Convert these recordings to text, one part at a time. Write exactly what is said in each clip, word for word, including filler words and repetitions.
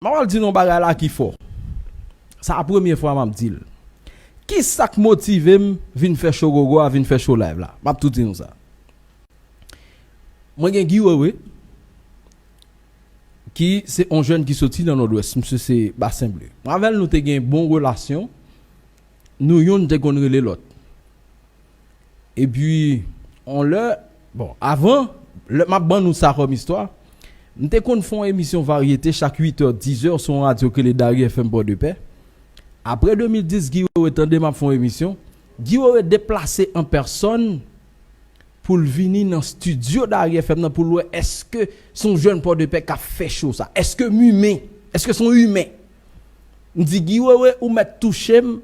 M ap al di nou yon bagay la ki fò. Sa a premye fwa m ap di l. Ki sa k motive m vin fè show gogo a, vin fè show live la? M ap tou di nou sa. Mwen gen Guy Wewe, ki se yon jèn ki soti nan Nòdwès. Misye se Basen Ble. Mwen avè l, nou te gen bon relasyon. Nou youn te konn rele lòt. Epi, on lè, bon, avan, lè m ap ban nou sa kòm istwa, m te konn fè yon emisyon varyete chak uit è, diz è sou yon radyo ki rele Dari F M Pòdepè. Apre de mil dis, Guy Wewe tande m ap fè yon emisyon. Guy Wewe deplase an pèsòn pou l vini nan estidyo Dari F M nan pou l wè èske se yon jèn Pòdepè k ap fè show sa. Èske m imen? Èske se yon imen? M di, Guy Wewe, ou mèt touche m.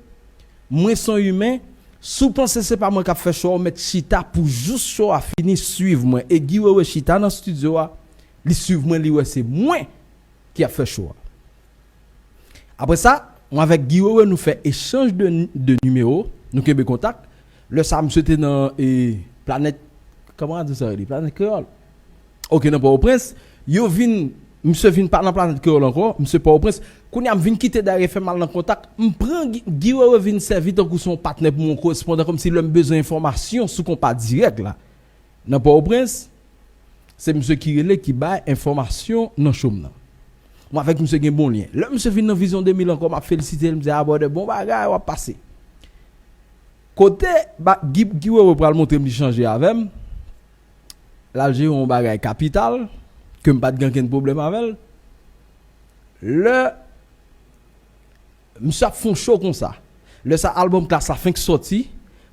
Mwen se yon imen. Si w panse se pa mwen k ap fè show a, ou mèt chita pou jous show a fini, swiv mwen. E Guy Wewe chita nan estidyo a, li swiv mwen, li wè se mwen ki ap fè show a. Apre sa, mwen avèk Guy Wewe, nou fè echanj de, de nimewo, nou kenbe kontak. Lè sa, misye te nan e, planèt, kòman yo di sa rele? Planèt Kreyòl. Oke, nan Pòtoprens, yo vin, misye vin pa nan Planèt Kreyòl ankò, misye Pòtoprens. Kounye a, m vin kite Dari F M, m al nan kontak. M pran Guy, Guy Wewe vin sèvi tankou se yon patnè pou mwen, yon korespondan, kòmsi lè m bezwen enfòmasyon sou konpa dirèk la. Nan Pòtoprens, se misye ki rele, ki bay enfòmasyon nan show m nan. Mwen avèk misye gen bon lyen. Lè misye vin nan Vizyon de mil ankò, m ap felisite l, m di, "A, brother, bon bagay, w ap pase." Kote ba, Guy, Guy Wewe pral montre m li chanje avè m, l al jere yon bagay kapital, ke m pa t gen okenn pwoblèm avè l. Lè misye ap fè yon show konsa. Lè sa, album Klass la fenk sòti,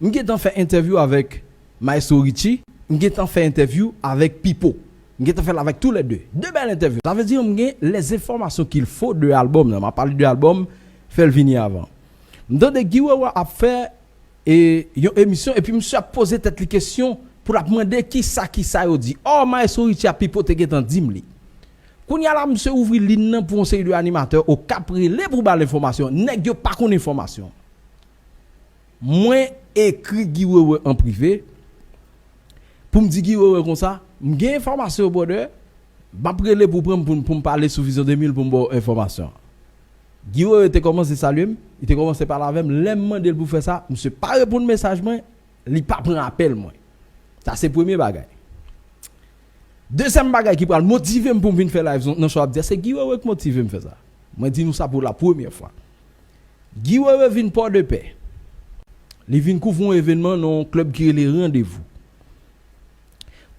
m gentan fè entèvyou avèk Maestro Richie, m gentan fè entèvyou avèk Pipo. M gentan fè l avèk tou lè de. De bèl entèvyou. Sa vle di, m gen les informations qu'il faut de album nan. M ap pale de album, fè l vini avan. M tande Guy Wewe ap fè e, yon emisyon, epi misye ap poze tèt li kesyon pou l ap mande kisa, kisa yo di. Ò, Maestro Richie a Pipo te gentan di m li. Kounye a la, misye ouvri liy nan pou yon seri de animatè Okap rele pou ba l enfòmasyon. Nèg yo pa konn enfòmasyon. Mwen ekri Guy Wewe an prive pou m di Guy Wewe konsa, m gen enfòmasyon, brother, m ap rele pou pran m pou, pou m pale sou Vizyon de mil pou m ba w enfòmasyon. Guy Wewe te kòmanse salye m, li te kòmanse pale avè m. Lè m mande l pou fè sa, misye pa reponn mesaj mwen, li pa pran apèl mwen. Sa se premye bagay. Dezyèm bagay ki pral motive m pou m vin fè live nan show ap di a, se Guy Wewe ki motive m fè sa. Mwen di nou sa pou la premyè fwa. Guy Wewe vin Pòdepè. Li vin kouvri yon evènman nan yon klèb ki rele Randevou.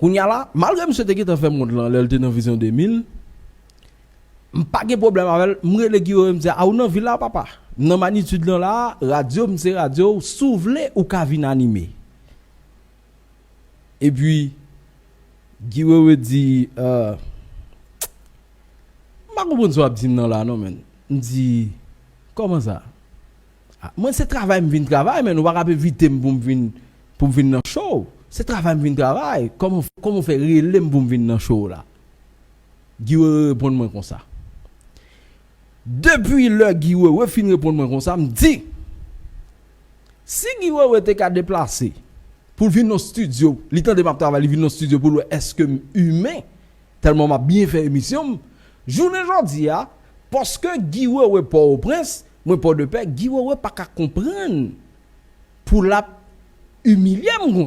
Kounye a la, malgre misye te gentan fè m kont lan lè l te nan Vizyon de mil, m pa gen pwoblèm avè l. M rele Guy Wewe, m di, "A, ou nan vil la, papa? M nan Magnitude lan la, radyo m se radyo w, si w vle, ou ka vin anime." Epi, Guy Wewe di, euh, "M pa konprann sa w ap di m nan la, non, menn." M di, "Kòman sa?" "A, mwen se travay m vin travay, men ou pa ka ap envite m pou m vin, pou m vin nan show. Se travay m vin travay. Kòman, kòman w fè rele m pou m vin nan show w la?" Guy Wewe reponn mwen konsa. Depi lè Guy Wewe fin reponn mwen konsa, m di, si Guy Wewe te ka deplase pou l vin nan estidyo, li tande m ap travay, li vin nan estidyo pou l wè èske m imen, tèlman m ap byen fè emisyon m. Jounen jodi a, paske Guy Wewe Pòtoprens, mwen Pòdepè, Guy Wewe pa ka konprann pou l ap imilye m konsa.